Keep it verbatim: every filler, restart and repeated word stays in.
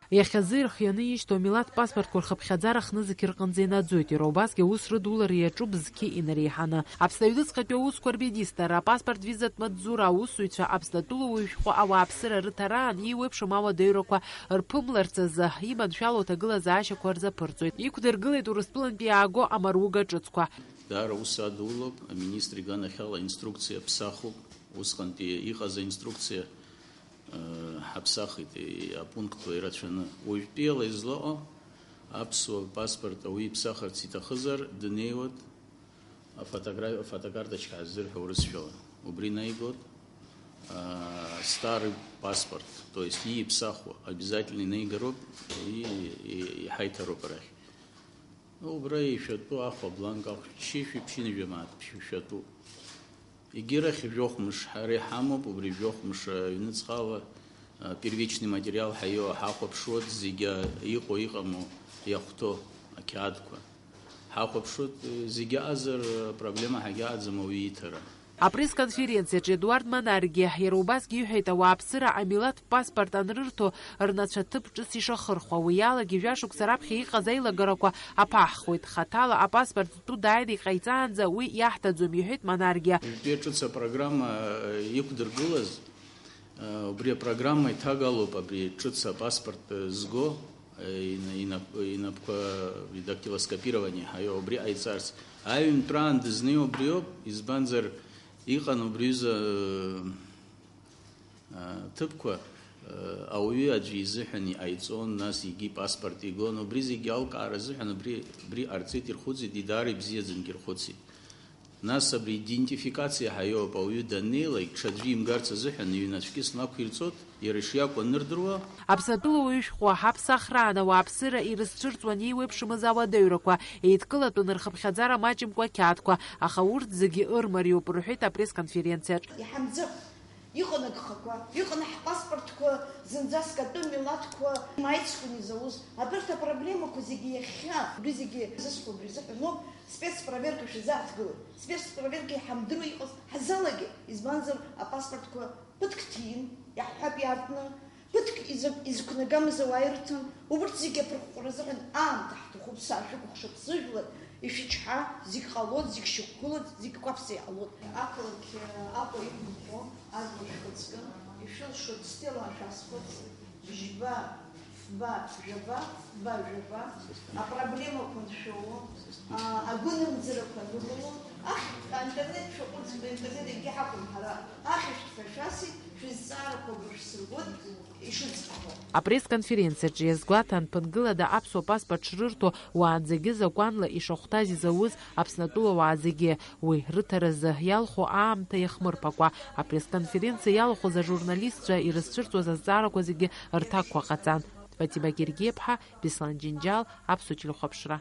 Иахьазы ирхианы ишьҭоу амилаҭ паспортқәа рхыԥхьаӡара хнызқь рҟынӡа инаӡоит, иара убасгьы аус рыдулара иаҿуп зқьы инареиҳаны. Аԥсны аҩныҵҟатәи аусқәа рминистр, апаспорт визатә маҵзура аусзуҩцәа Аԥсны атәылауаҩ шәҟәы ауааԥсыра рыҭараан еиуеиԥшым ауадаҩрақәа рԥымларц азы иманшәало аҭагылазаашьақәа рзаԥырҵоит. Иқәдыргылеит Урыстәылантәи иааго амаруга ҿыцқәа. Даара аус адулоуп, аминистр иганахьала инструкциа ԥсахуп, усҟантәи иҟаз аинструкциа ҳаԥсахит, апунктқәа ирацәаны. Уажәтәиала излаҟоу аԥсуа паспорт ауаҩы иԥсахырц иҭахызар, днеиуеит, афотогра-, афотокарточка ҳаззырҳәо урысшәала. Убри наигоит, а, старый паспорт, то есть ииԥсахуа, обязательно инаигароуп, и, и, иҳаиҭароуп арахь. Убра ишәатәу ахәа бланк ахә шьышәи ԥшьынҩажәа мааҭ ԥшь-, шәатәуп. Егьирахь жәохә мыш ҳара иҳамоуп, убри жәохә мыш, а, ҩныҵҟала, а, первичный материал ҳаиоу ҳахәаԥшуеит, зегьы иҟоу иҟаму иахәҭоу ақьаадқәа. Ҳахәаԥшуеит, э, зегьы ыҟазар, э, проблема ҳагьаҟаӡам ауаҩы ииҭара. Апресс-конференциаҿы Едуард Манаргиа иара убасгьы иҳәеит, ауааԥсыра амилаҭ паспорт анрырҭо рнацәа ҭыԥ ҿыц ишахырхәа, уи алагьы жәашықәса раԥхьа иҟаз аилагарақәа аԥаҳхуеит, хаҭала апаспорт зтәу дааины иҟаиҵаанӡа уи иаҳҭаӡом, иҳәеит Манаргиа. Жәтәи ҿыц апрограмма, э, иқәдыргылаз, э, убри апрограмма иҭагалоуп абри ҿыц апаспорт, э, зго, э, ина-, инап-, инапқәа дактилоскопирование ҳаио, убри ҟаиҵарц. Аҩынтәраан дызнеиуа убриоуп, избанзар, иҟан убри аҩыза, э, ҭыԥқәа, э, ауаҩы аӡәы изыҳәан иҟаиҵон, нас егьи паспорт игон, убри зегьы алкаара азыҳәан убри, убри ҟарҵеит, ирхәыцит, идаара ибзиаӡангьы ирхәыцит. Нас абри идентификациа ҳаиоуп, ауаҩы даннеилак, ҽаӡәы имгарц азыҳәан иҩнацәкьыс лнақәирҵоит, иара ишиакәу анырдыруа. Аԥсны атәылауаҩы шәҟәы ҳаԥсахраан ауааԥсыра ирызцәырҵуан еиуеиԥшымыз ауадаҩрақәа, еидкылатәын рхыԥхьаӡара маҷымкәа ақьаадқәа, аха урҭ зегьы ырмариоуп, рҳәеит апресс-конференциаҿ. Иҳамӡып. Иҟан агхақәа, иҟан ҳпаспортқәа, зынӡаск атәым милаҭқәа маицкәан изауз. Абарҭ апроблемақәа зегьы иахьа, убри зегьы зысҳәо убри азыҳәаноуп, спецпроверка шәазааҭгылоит. Спецпроверка иҳамдыруа иҟаз ҳазалагеит, избанзар, апаспортқәа ԥыҭк ҭиин, иаҳҳәап, иаартны, ԥыҭк изы-, изықәнагамыз ауаа ирыҭан, убырҭ зегьы аԥырҟәҟәра азыҳәан аамҭа ҳҭахуп, саашәыкәыхшоуп, сыжәлар, ишәычҳа, зегь ҟалоит, зегь шьақәгылоит, зегь кәаԥса иҟалоит. Ақалақь Аҟәа иқәынхо ажәлар шәхаҵкы, ишәылшоит, стелаа шәаазхәыц, бжьба, фба, жәаба, фба, жәаба, апроблемақәа аншәоу, а, агәынамӡарақәа аныбыло, ахьтә аинтернет шәаҟәыҵ, аинтернет егьи ҳақәым ҳара, ахьышәҭҳәа шәасит, шәызҵаарақәа агәра шәсыргоит, ишыӡбахо. Апресс-конференциаҿы иазгәаҭан, ԥынгылада аԥсуа паспорт шрырҭо, уаанӡагьы закәанла ишахәҭаз изауз Аԥсны атәылауаа зегьы, уи рыҭаразы иалху аамҭа иахмырԥакәа, апресс-конференциа иалахәыз ажурналистцәа ирызцәырҵуаз азҵаарақәа зегьы рҭакқәа ҟаҵан. Фатима Гергиаԥҳа, Беслан Џьынџьал, Аԥсуа телехәаԥшра.